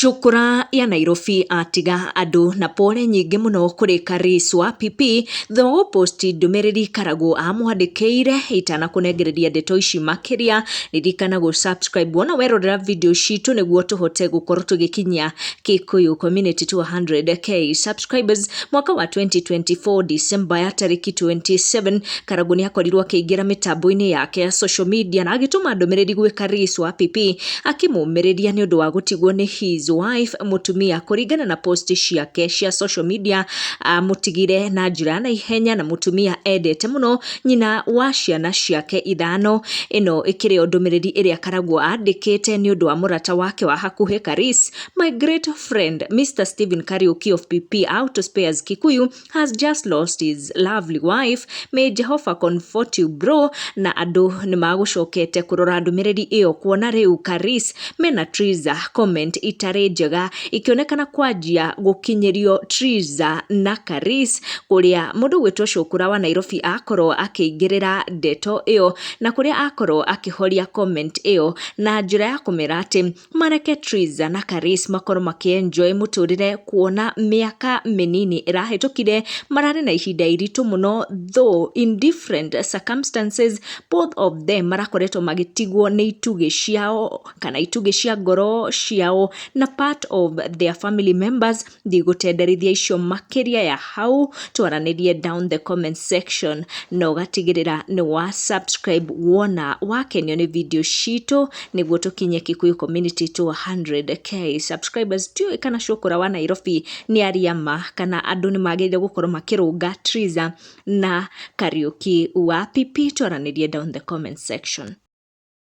Cukura ya Nairobi atiga andũ na pole nyingĩ mũno kũrĩ Karis wa PP thutha wa gũposti ndũmĩrĩri Karagũ amwandĩkĩire. Itanakũnengereria ndeto ici makĩria, ririkana gũ subscribe wona werorera video citũ nĩguo tũhote gũkorwo tũgĩkinyia Kikuyu Community 200K subscribers. Mwaka wa 2024 December ya tarĩki 27, Karagũ nĩ akorirwo akĩingĩra mĩtambo-inĩ yake ya social media na agĩtũma ndũmĩrĩri gwĩ Karis wa PP akĩmũmĩrĩria nĩ ũndũ wa gũtigwo nĩ his wife, mũtumia kũringana na post ciake cia social media amũtigire na njĩra ya naihenya na mũtumia endete mũno, nyina wa ciana ciake ithano. Ĩno ĩkĩrĩ o ndũmĩrĩri ĩrĩa Karagũ andĩkĩte nĩ ũndũ wa mũrata wake wa hakuhĩ Karis. "My great friend Mr. Stephen Kariuki of PP Auto Spares Kikuyu has just lost his lovely wife. May Jehovah comfort you, bro." Na andũ nĩ magũcokete kũrora ndũmĩrĩri ĩyo kuona rĩu Karis mena Triza, comment itarĩ njega ikĩonekana kwanjia gũkinyĩrio Triza na Karis, kũrĩa mũndũ gwĩtwo Cukura wa Nairobi akorwo akĩingĩrĩra ndeto ĩyo na kũrĩa akorwo akĩhoria comment ĩyo na njĩra ya kũmera atĩ mareke Triza na Karis makorwo makĩenjoy mũtũrĩre, kuona mĩaka mĩnini ĩrahĩtũkire mararĩ na ihinda iritũ mũno, though in different circumstances both of them marakoretwo magĩtigwo nĩ itugĩ ciao kana itugĩ cia ngoro ciao na part of their family members. Ndigũtenderithia icio makĩria ya hau, twaranĩrie down the comment section na ũgatigĩrĩra nĩ wa subscribe wona wakenio nĩ video citũ nĩguo tũkinye Kikuyu Community 200K subscribers. Tiũĩ kana Cukura wa Nairobi nĩ aria ma kana andũ nĩ magĩrĩire gũkorwo makĩrũnga Triza na Kariuki wa PP. Twaranĩrie down the comment section.